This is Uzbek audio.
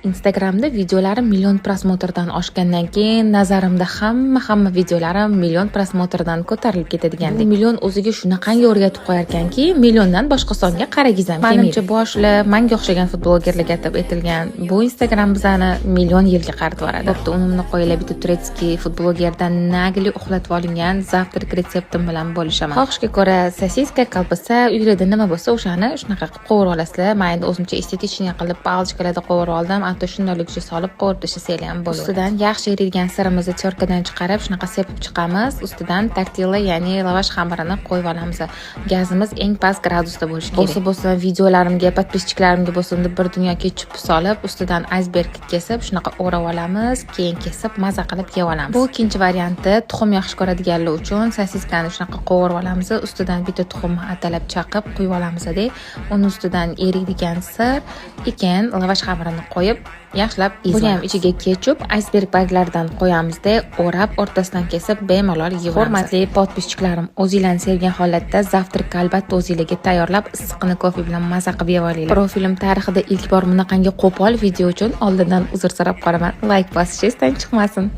Instagramda videolarim million просмотр dan oshgandan keyin nazarimda hamma videolarim million просмотр dan ko'tarilib ketadigandek. Million o'ziga shunaqangi o'rgatib qo'yarkanki, milliondan boshqa songa qaragiz ham kelmaydi. Manimcha, boshli manga o'xshagan foodblogerlarga atab aytilgan bu Instagram bizani million yilga qaritib yuboradi. Bo'pti, unimni qo'yilib bitta турецкий foodblogerdan нагло uxlatib olingan завтрак retseptim bilan bo'lishaman. Xohishga ko'ra sosiska, kolbasa, uylarda nima bo'lsa, o'shani shunaqa qilib qovurib olasizlar. Men endi o'zimcha эстетичный qilib палочка larda qovurib oldim. Hatto shundoqligicha solib qovurib tashlasanglar ham bo'ladi. Ustidan yaxshi eriydigan sirimizni тёрка dan chiqarib, shunaqa sepib chiqamiz. Ustidan tortilla, ya'ni lavash xamirini qo'yib olamiz. Gazimiz eng past gradusda bo'lishi kerak. Bo'lsa bo'lsin, videolarimga, подписчик larimga bo'lsin deb bir dunyo ketchup solib, ustidan aysberg kesib, shunaqa o'rab olamiz, keyin kesib maza qilib yeb olamiz. Bu ikkinchi varianti tuxum yaxshi ko'radiganlar uchun. Sosiskani shunaqa qovurib olamiz, ustidan bitta tuxumni atalab chaqib quyib olamizda, uni ustidan eriydigan sir, keyin lavash xamirini qo'yib, yaxshilab. Buni ham ichiga ketchup, aysberg barglaridan qo'yamizda, o'rab, o'rtasidan kesib, bemalol yeyveramiz. Hurmatli подписчик larim, o'zinglarni sevgan holatda завтрак albatta o'zinglarga tayyorlab, issiqqina kofe bilan maza qilib yeb olinglar. Profilim tarixida ilk bor bunaqangi qo'pol video uchun oldindan uzr so'rab qolaman. Layk bosish esdan chiqmasin.